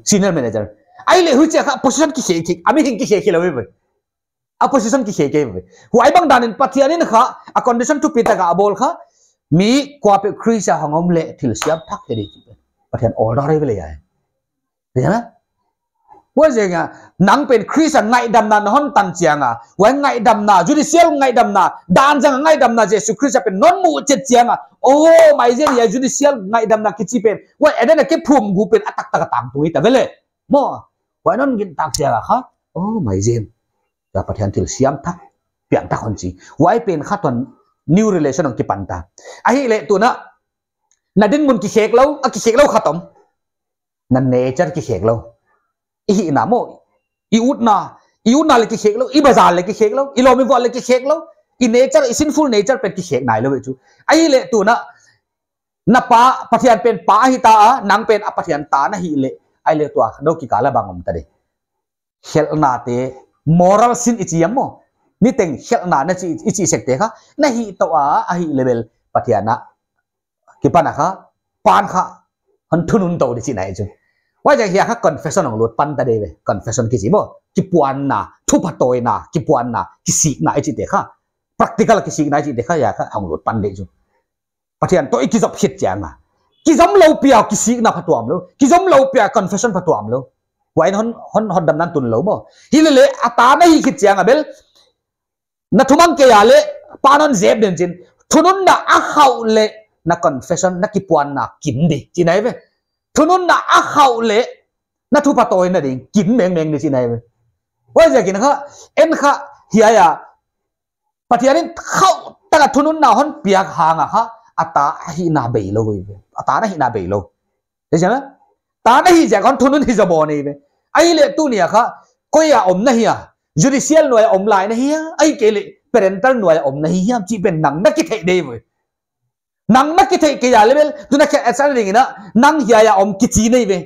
Senior manager. Ahihleh huchia kha position kikhe khe, a mihing kikhe khe lou ve. A position kikhe khe ve. Huai bang dan in Pathian in kha, a condition thupi tak a a bawl kha, mi kuapeuh Khrist a hong om leh thil siam thak hi di. Pathian order hi ve le ai. Ria na? Huaiziak a, nang pen Khrist a ngaihdamna na hon tan chiang a, huai ngaihdamna, judicial ngaihdamna, dan zang ngaihdamna Jesu Khrist a pen non muh chet chiang a, oh, maizen hiai judicial ngaihdamna kichi pen, huai Eden a kiphum gu pen a taktak a tangtung hi ta ve le. Maw, huai non gintak chiang a kha, oh, maizen. Tua Pathian thil siam thak, piang thak hon chi. Huai pen kha tuan new relation hong kipan ta. Ahihleh tuna, na dinmun kikhek lou, a kikhek lou khat om. Na nature kikhek lou. I hihna maw, i utna, i utna le kikhek lou, i bazar le kikhek lou, i lawm i vual le kikhek lou, i nature, i sinful nature pen kikhek nai lou ve chu. Ahihleh tuna, na pa, Pathian pen pa hita a, nang pen a Pathian ta na hih leh, ahihleh tua, nou kikal a bang om ta di. Khelhna te, moral sin i chi a maw. Niteng khelhna na chi, i chi sek te kha, na hih tou a, a hih leh bel, Pathian a kipan a kha, pan kha, hon thunun tou di chihna hi chu. Huaiziak hiai kha confession hong lut pan ta di ve, confession kichi maw. Kipuanna, thupha tawina, kipuanna, kisikna i chi te kha. Practical kisikna i chi te kha, hiai kha hong lut pan di chu. Pathian toh i kizop khit chiang a. Kizom lou pia kisikna phatuam lou. Kizom lou pia confession phatuam lou. Huai hon, hon, hon dam nan tun lou maw. Hilele a ta na hih khit chiang a bel. Na thumang kei a leh, pa non zep den chin. Thununna a khauh leh, na confession, na kipuanna kim di, chihna hi ve. Thununna a khauh leh, na thupha tawina ding, kim mengmeng di chihna hi ve. Huaiziakin kha, en kha, hiai a, Pathian in khauh taka thununna hon piak hang a kha, a ta a hihna bei lou hi ve. A ta na hihna bei lou. Thei chiang a? Ta na hih ziak a hon thunun hi zaw bawn hi ve. Ahihleh tuni a kha, koi a om na hia? Judicial nuai a om lai na hia? Ahihkeileh parental nuai a om na hia? Chih pen nang na kitheih di ve. Nang na kitheih kei a leh bel, tuna khe a chal ding in a, nang hiai a om kichi nei ve.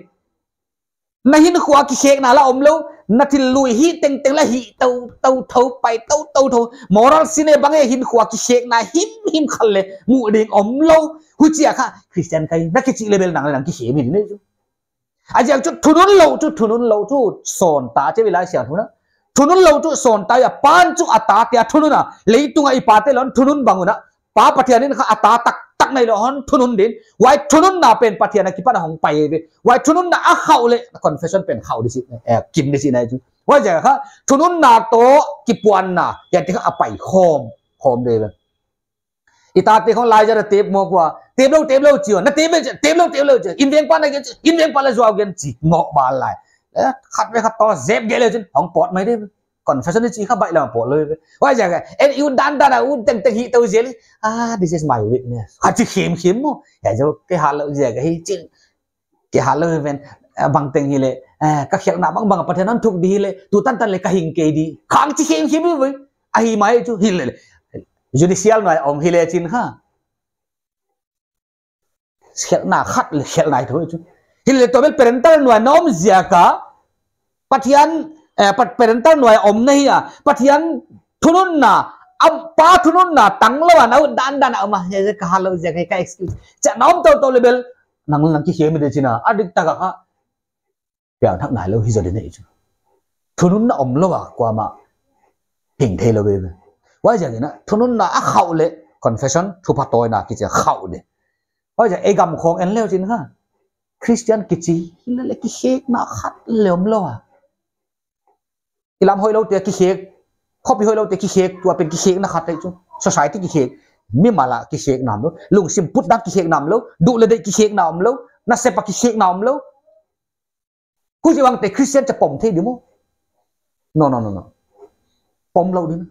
Na hinkhua kikhekna la om lou, na thil lui hih tengteng la hih tou, tou, tou, pai tou, tou, tou. Moral sin e bang e hinkhua kikhekna himhim khat le muh ding om lou. Huchia kha, Christian ka hi, na kichih leh bel nang leh nang kikhem hi di nei chu. A ziak chu thunun lou chu, thunun lou chu, sawn ta chi ve Laisiangthou in a. Thunun lou chu sawn ta a, pan chu a tate a thunun a, leitung a i pate leh hon thunun bang un a. Pa Pathian in kha a ta taktak nei lou hon thunun din. Huai thununna pen Pathian a kipan a hong pai ve. Huai thununna a khauh leh confession pen khauh di chi, eh, kim di chihna hi chu. Huaiziak kha thununna toh kipuanna, hiai te kha a pai khawm, khawm di ve. I tate khong lai zara tep mawk ua. Tep lou, tep lou chi ua. Na tep ve, tep lou, tep lou chi. Inn veng pa na gen chi, inn veng pa la zuau gen chi. Ngawh bal lai. Eh, khat ve khat toh zep gel leh chin. Hong pawt mai di. Confession chi kha baih lam pawt lou ve. Huaiziak a, en i ut dandan a ut tengteng hih tou zel. Ah, this is my weakness. Kha chi khemkhem maw. Hiai zaw kei hat lou ziak ahi chi. Kei hat lou ven, eh, bangteng hileh, eh, ka khelhna bangbang Pathian hon thuk di hileh, tu tantan leh ka hing kei di. Khang chi khemkhem ve. Ahi mai chu hilele. Judicial nuai om hile chin kha. Khelhna khat leh khelhna hi thou chu. Hilele tua bel parental nuai na om ziak a. Pathian, eh, pa-, parental nuai om na hi a. Pathian thununna, a pa thununna, tang lou a na ut dandan a om a. Hiai ka hat lou ziak ahi ka excuse. Chia na om tou tou leh bel. Nang leh nang kikhem di chin a. A dik taka kha. Piangthak nai lou hi zaw di nei chu. Thununna om lou a, kuamah hing thei lou ve. Huaiziakin a, thununna a khauh leh, confession, thupha tawina kichi a khauh di. Huaiziak ei gam khong en leu chin kha. Christian kichi, hilele kikhekna khat leh om lou a. I lam hoihlou te kikhek, khopi hoihlou te kikhek, tua pen kikhekna khat ahi chu. Society kikhek, mimal a kikhekna omlou, lungsim putdan kikhekna omlou, duh leh deih kikhekna omlou, nasep a kikhekna omlou. Huchibang te Christian cha pom thei di maw? No, no, no, no. Pom lou di na.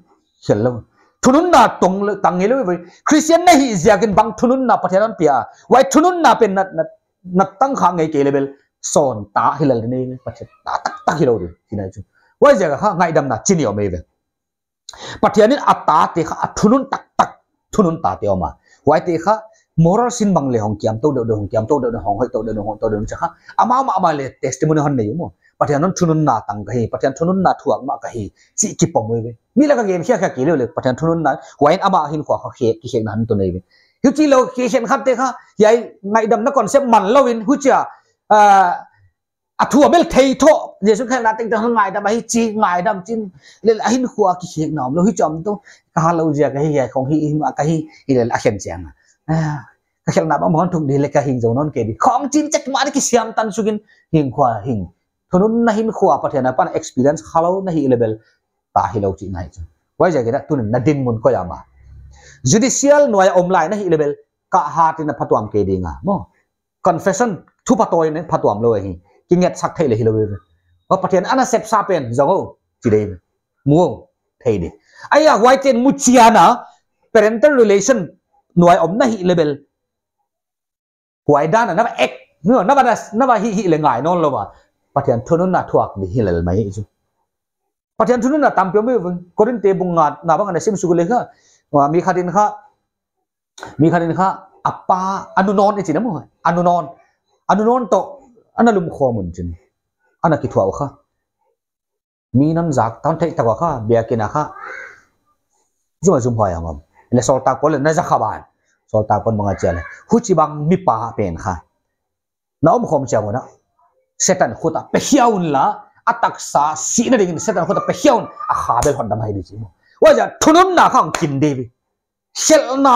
Khel lou. Thununna tang lou, tang ngei lou ve. Christian na hih ziakin bang thununna Pathian in hon pia. Huai thununna pen na, na, na tang kha ngei kei leh bel, sawn ta hi lel di na, Pathian ta taktak hi lou di, chihna chu. Huai ziak a kha ngaihdamna chihni om ei ve. Pathian in a tate kha a thunun taktak, thunun tate om a. Huaite kha moral sin bang leh hong kiam tou deuhdeuh, hong kiam tou deuhdeuh, hong hoih tou deuhdeuh, hong hoih tou deuhdeuh, cha kha amau mahmah leh testimony hon nei uh maw. Pathian in thununna tang ka hi, Pathian thununna thuak mah ka hi, chih kipom uh ve. Mi lak a gen khiakhia kei leh leh Pathian thununna, huai in ama hinkhua kha khe, kikhekna hon tun ei ve. Huchilou, khe khenkhatte kha, hiai ngaihdamna concept man lou in, huchia, ah, a thu a bel thei tho, Jesu khelhna tengteng hon ngaidam ahi chi, ngaidam chin, leh a hinkhua kikhekna omlou, hichom tou, ka ha lou ziak ahi, hiai khong hi, hi mah ka hi, hi leh a khen chiang a. Ah, ka khelhna bang hon thuk di leh ka hing zou nawn kei di. Khong chin chet mah di kisiam tan sukin, hinkhua hing. Thununna hinkhua Pathian apan experience khalou na hih leh bel, ta hilou chihna ahi chu. Huai ziakin a tunin na dinmun koi a maw. Judicial nuai a om lai na hih leh bel, ka hat in a phatuam kei ding a maw. Confession, thupha tawi in phatuam lou ahi. Kingetsak theih leh hilou ve. Huai Pathian ana sepsa pen, zong ou, chi di ve. Mu ou, thei di. Ahi a, huaite'n muchian a, parental relation nuai om na hih leh bel. Huai dan a, na va act, no, na va das, na va hih hih leh ngai nawn lou a. Pathian thununna thuak di hi lel mai hi chu. Pathian thununna tampi om ve. Korin te bung nga na bang ana sim suk leh kha. Wa mi khat in kha, mi khat in kha, a pa, a nu nawn i chi na maw. A nu nawn. A nu nawn toh, ana lum khawm un chin. Ana kithuah kha. Mi non zak tan thei tak kha, biakinn a kha. Zum a zum huai a ngam. Leh Sawltak Paul leh na za kha ban. Sawltak Paul bang a chia leh. Huchibang mipa pen kha. Na om khawm chiang un a. Satan khut a pia hiau un la. A taksa sihna dingin Satan khut a pia hiau un. A kha bel hon dam hi di chi maw. Huai ziak thununna kha hong kin di ve. Khelhna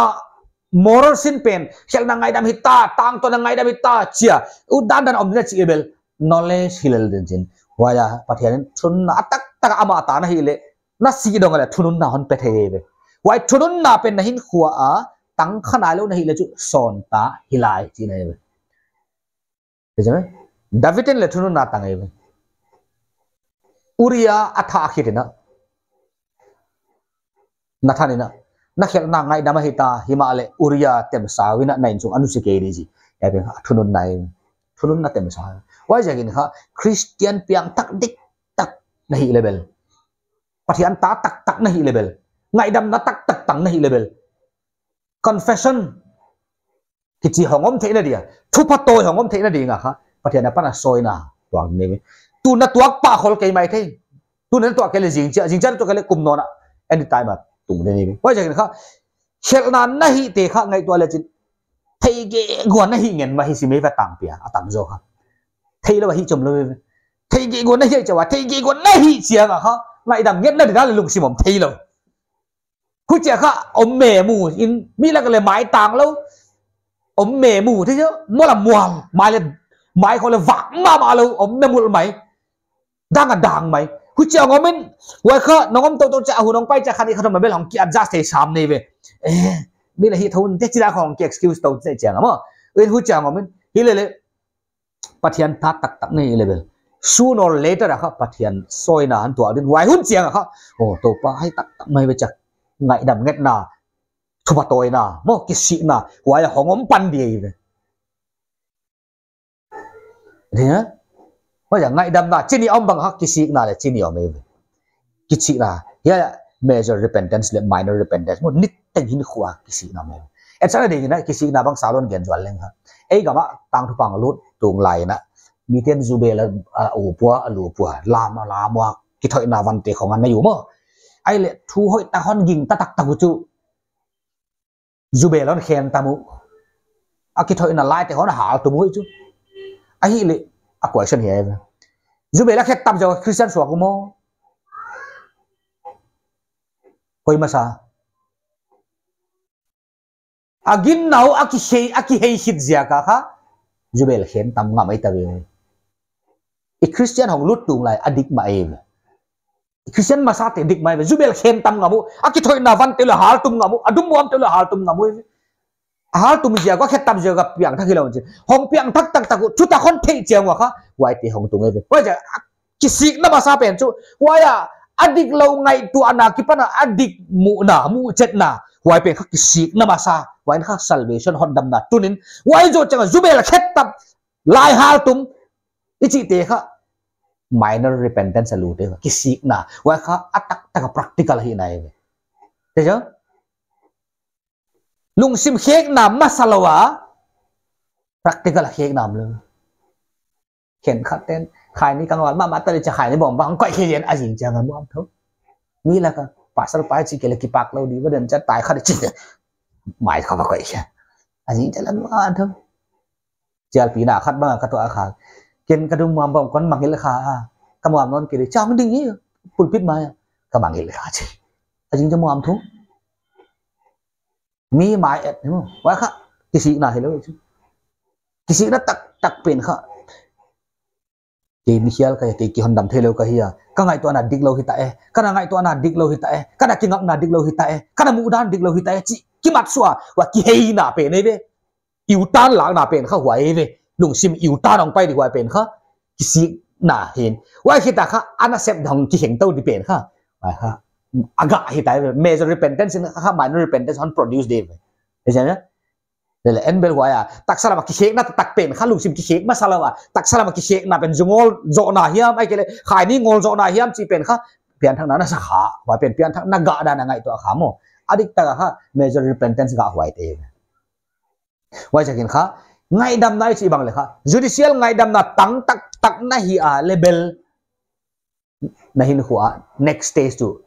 moral sin pen, khelhna ngaidam hita, tangtawn a ngaidam hita, chia. U dandan om di na chih bel, knowledge hi lel din chin. Huai a, Pathian in thununna a taktak a ama ta na hih leh, na sih dong leh thununna hon pe thei ve. Huai thununna pen na hinkhua a, tang kha nailou na hih leh chu sawn ta hi lai chihna ve. David in leh thununna tang ei ve. Uria a thah khit in a. Nathan in a. Na khelhna ngaidam ahi ta, himahleh Uria temsa in a na innsung a nusia kei di chi. Hiai pen thununna ei ve. Thununna temsa. Huai ziakin kha Christian piangthak diktak na hih leh bel. Pathian ta taktak na hih leh bel. Ngaidamna taktak tang na hih leh bel. Confession kichi hong om theihna dia, thupha tawi hong om theihna ding a kha, Pathian apan a sawina tuak nei ve. Tun na tuak pah khol kei mai thei. Tun na tuak kei leh zingchiang, zingchiang tuak kei leh kum nawn a, anytime a tung nei ve. Huai ziakin kha, khelhna na hih te kha ngaihtuah leh chin. Thei gige na hih ngen mah hi sim ei ve tangpi a, a tamzaw kha. Theilou a hih chom lou ve. Thei gige na hih chauh a, thei gige na hih chiang a kha, ngaihdam ngetna di na leh lungsim om theilou. Huchia kha om me mu in mi lak leh mai tang lou. Om me mu thei chu, mual a mual, mai leh, mai khong leh vak mahmah lou, om me mulh mai. Dang a dang mai. Huchia ngom in, huai kha, nong om tou tou chia, hu nong pai chia kha ni kha thom bel hong ki adjust thei sam nei ve. Eh, mi leh hi thou in te chi da khong ki excuse tou te chiang a maw. In huchia ngom in, hi leh leh, Pathian ta taktak na hih leh bel. Sooner or later a kha Pathian sawina hon tuak din. Huai hun chiang a kha. Oh, Toupa hai taktak mai ve chia. Ngaihdam ngetna. Thupha tawina. Maw kisihna. Huai a hong om pan di ei ve. Dia? Huai a ngaihdamna. Chihni om bang kha kisihna leh chihni om ei ve. Kisihna. Hiai a major repentance leh minor repentance. Maw niteng hinkhua kisihna om ei. Etsakna dingin a kisihna bang Saulon gen zual leng kha. Ei gam a tangthupha lut tung lai in a. Miten jubel a, a up ua, a lup ua. Lam a lam ua. Kithoihna van te khong a nei uh maw. Ahihleh thu hoihtak hon gingta taktak uh chu. Jubel hon khen tam uh. A kithoihna lai te hon hal tum uh chu. Ahihleh a question hi ei ve. Jubel a khet tam zaw Christian suak uh maw. Koi masa. A ginna uh a kihei, a kihei khit ziak a kha. Jubel khen tam ngam ei ta ve. I Christian hong lut tung lai a dik mah ei ve. Christian masate dik mai ve. Zu bel khen tam ngam uh. A kithoihna vante leh haltum ngam uh. A dum muamte leh haltum ngam uh. A haltum ziak uh, a khet tam ziak uh piangthak hilou chi. Hong piangthak taktak uh, thutak hon theih chiang ua kha, huaite hong tung ve. Huai ziak a kisikna masa pen chu, huai a, a diklou ngaihtuahna akipan a, a dik muhna, muhchetna, huai pen kha kisikna masa, huai kha salvation hotdamna tun in, huai zoh chiang a zu bel khet tam, lai haltum, i chihte kha, minor repentance a lute, kisikna, huai kha a taktak a practical hi nai ve. Te chu? Lungsim khekna masa lou a, practical a khekna om lou. Khenkhat ten, khaini ka ngawl mahmah ta leh cha khaini bawm bang koih khe zen a zing chiang a muam thou. Mi lak a, pastor pai chi kei leh kipak lou di, va den cha tai khat chi. Mai kha va koih khe. A zing cha la muam thou. Chialpina khat bang a ka tuah kha. Ken ka dum muam bawm kon mangngilh kha a. Ka muam nawn kei leh, chang ding hi, pulpit mai a. Ka mangngilh kha chi. A zing cha muam thou. Mi mai et ni mo. Huai kha, kisikna hilou chu. Kisikna taktak pen kha. Kei mi hial ka hi a, kei kihondam theilou ka hi a. Ka ngaihtuahna diklou hita e. Ka na ngaihtuahna diklou hita e. Ka na kingakna diklou hita e. Ka na muhdan diklou hita e. Chi, kimat suah. Huai kiheina pen ei ve. U-turn lakna pen kha huai ve. Lungsim U-turn hong pai di huai pen kha. Kisikna hin. Huai khit a kha, a na sep dong kiheng tou di pen kha. Huai kha. A gah hita ve. Major repentance in kha, minor repentance hon produce di ve. Ei cha na? Lele en bel huai a. Taksa lam a kikhekna taktak pen kha, lungsim kikhek masa lou a. Taksa lam a kikhekna pen zu ngawl zohna hiam, ahihkeileh khaini ngawl zohna hiam chi pen kha. Pianthakna na sa kha. Huai pen pianthakna gah dan a ngaihtuah kha mo. A diktak a kha, major repentance gah huaite. Huai ziakin kha, ngaihdamna i chih bang leh kha. Judicial ngaihdamna tang taktak na hi a leh bel. Na hinkhua next stage tu.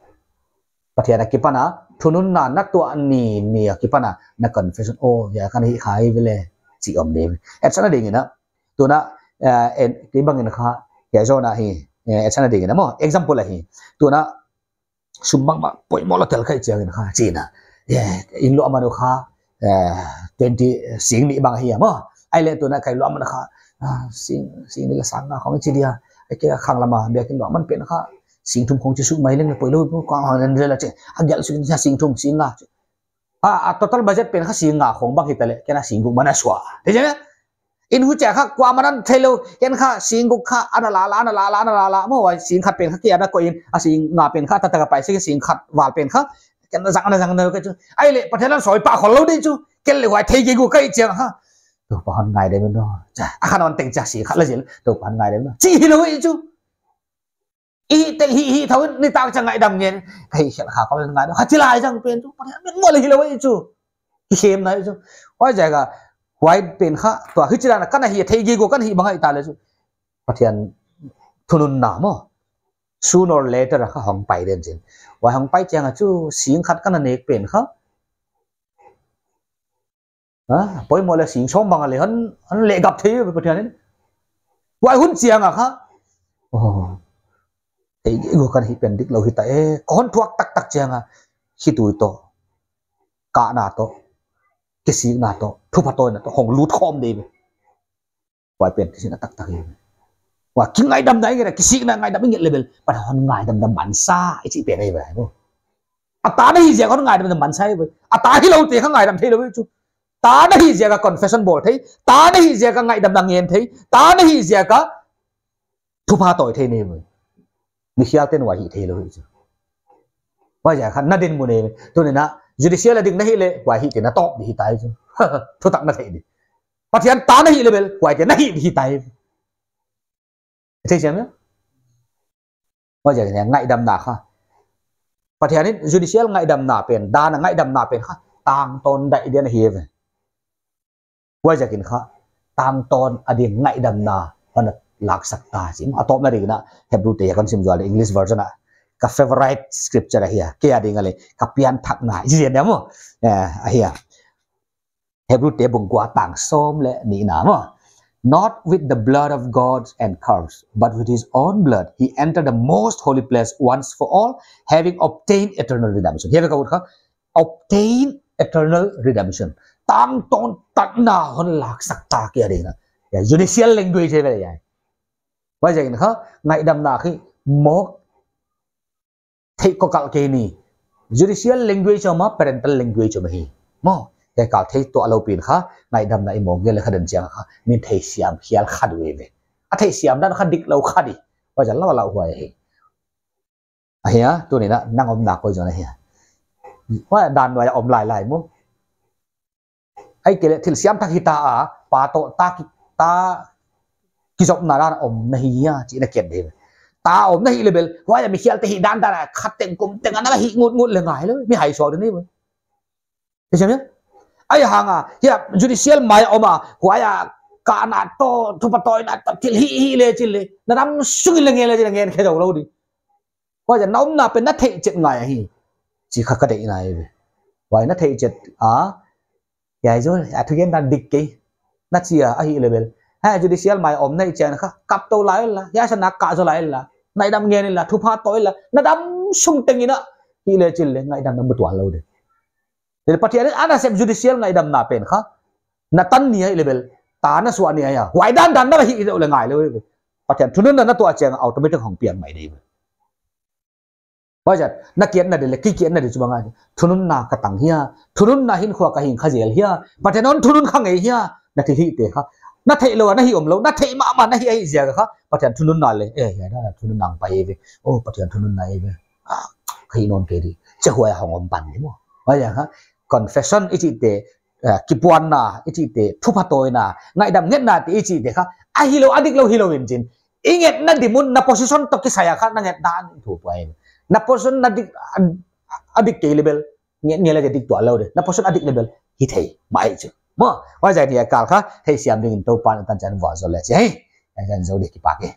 Pathian akipan a, thununna na tuah ni ni akipan a, na confession. Oh, ya kan hi khai vele. Chi om de. Etsakna ding in a. Tuna, eh, en, kei bang in kha, ya zona hi. Eh, etsakna ding in a mo. Example ahi. Tuna, sum bang bang poimoh lou tel kha i chiang in kha, chi na. Eh, inn luahman uh kha, eh, twenty, sing nih bang hi a mo. Ahihleh tuna kai luahman kha, ah, sing, sing nih leh sang nga khong chi dia. Ai ke khang lam a, biakin luahman pen kha, sing thum khong chi suk mai leng poilou, kong hong nen rela chi. A gial suk in sing thum, sing nga. A, a total budget pen kha sing nga khong bang hita leh, ken a sing guk man a suah. Te je? Inn huchia kha kuaman a theilou, ken kha sing guk kha, ana la la, ana la la, ana la la, mo huai sing khat pen kha kia na koih in, a sing nga pen kha, taktak a pai sing, sing khat val pen kha, ken na zang, ana zang na ka chu. Ahihleh, Pathian in soi pah khol lou di chu, ken leh huai thei gige ka hi chiang kha. Toupa hon ngaidam in no. Cha, a khan hon teng cha sing khat la zil, Toupa hon ngaidam in no. Chi hilou hi chu. I teng hi, hi thou in nitak cha ngaihdam ngen. Ka hi khel kha ka ngaidam. Kha chi lai zang pen chu. Pathian mitmuh leh hilou hi chu. Hi khem na hi chu. Huai ziak a. Huai pen kha. Tua hi chi lai na ka na hi thei gige ka na hi bang hi ta leh chu. Pathian thununna mo. Sooner or later kha hong pai den chin. Huai hong pai chiang a chu sing khat ka na nek pen kha. Ha, poimoh leh sing sawm bang a leh hon, hon leh gap thei ve Pathian in. Huai hun chiang a kha. Oh. Ei, go kan hi pen diklou hita e. Kon thuak taktak chiang a. Hi tui toh. Kahna toh. Kisikna toh. Thupha tawina toh. Hong lut khawm de ve. Huai pen kisikna taktak hi. Huai kingaidamna i nget a, kisikna ngaidam i nget leh bel. Pathian hon ngaidamna mansa. I chih pen hi ve. A ta na hi ziak a hon ngaidamna mansa hi ve. A ta hilou te kha ngaidam theilou hi chu. Ta na hi ziak a confession bawl thei, ta na hi ziak a ngaihdamna ngen thei, ta na hi ziak a thupha tawi thei nei ve. Mikhial ten huai hi theilou hi chu. Huai ziak a kha na dinmun nei ve. Tuni a, judicial a ding na hih leh, huai hi te na tawp di hi tai chu. Thutak na thei di. Pathian ta na hih leh bel, huai te na hih di hi tai. Thei siam ya? Huai ziak in ngaihdamna kha. Pathian in judicial ngaihdamna pen, dan a ngaihdamna pen kha. Tangtawn dai dian hi ve. Huai ziak in kha. Tangtawn a ding ngaihdamna. Hon laksak ta si. A tawpna ding in a Hebrew te kon sim zual English version a. Ka favorite scripture ahi a. Kei a ding a leh. Ka pianthakna. Isi dia mo. Eh, ahi a. Hebrew te bung kua tang sawm leh nihna maw. Not with the blood of goats and calves, but with his own blood, he entered the most holy place once for all, having obtained eternal redemption. Hiai ka ut kha, obtain eternal redemption. Tangtawn takna hon laksak ta kia ding na. Ya, judicial language hi ve ya. Huai ziak in kha, ngaihdamna khi mawk theih kawkal kei ni. Judicial language om a, parental language om hi. Maw, hiai kal thei tuahlou pen kha, ngaihdamna i mawk ngei leh kha den chiang kha, min theisiam hial kha deuh ve. A theisiam dan kha diklou kha di. Huaiziak a lauhuai hi. Ahia, tuni'n nang omna koi zaw na hia. Huai dan nuai a om lailai maw. Ahihkeileh thil siam thak hita a, pa toh ta ki, ta kizopna dan om na hi hia, chih na kiat ding. Ta om na hih leh bel, huai a mi khialte hih dandan a, khat teng kum teng a na hih ngutngut leh ngai lou, mi hai suak ding ni. Ahihhang a, hiai judicial mai om a, huai a, kahna toh, thupha tawina toh, thil hih hih leh chih leh, na dam sung in leng ngen leh chih leh ngen khe zou lou di. Huaiziak a na omna pen na theih chet ngai ahi. Chih kha ka deihna ahi ve. Huai na theih chet a, hiai zaw, a thugen dan dik kei. Na chi a, ahih leh bel. Hiai judicial mai om na hih chiang kha, kap tou lai la, hiai sa na kah zou lai la, ngaihdam ngen la, thupha tawi la, na dam sung teng in a, hih leh chih leh, ngaihdamna mu tuan lou di. Leh Pathian in a na sep judicial ngaihdamna pen kha, na tan ni ahih leh bel, ta na suah ni ahi a. Huai dandan na hih leh ngai lou. Pathian thununna na tuah chiang automatic hong piang mai di. Huaiziak a, na kiatna di leh, kei kiatna di chu bang a. Thununna ka tang hia, thununna hinkhua ka hing kha zel hia, Pathian hon thunun kha ngei hia, na thilhihte kha. Na theih lou a, na hih omlou, na theih mahmah, na hih ahih ziak a kha. Pathian thununna leh, eh, hiai dan a thununna hong pai ve. Oh, Pathian thununna ahi ve. Ah, ka hih nawn kei di. Chih huai a hong om pan di maw. Huaiziak a kha, confession i chihte, eh, kipuanna, i chihte, thupha tawina, ngaihdam ngetnate, i chihte kha, a hilou, a diklou hilou in chin. I ngetna di mun, na position toh kisai a kha, na nget dan thu puai. Na position na dik, a, a dik kei leh bel, nget ngei leh dik tuahlou di. Na position a dik leh bel, hithei, mai chu. Maw, huaiziak a hiai kal kha, theisiam dingin Toupa'n a tan chiang vualzawl leh chi. Hei, a zan zou di kipak e.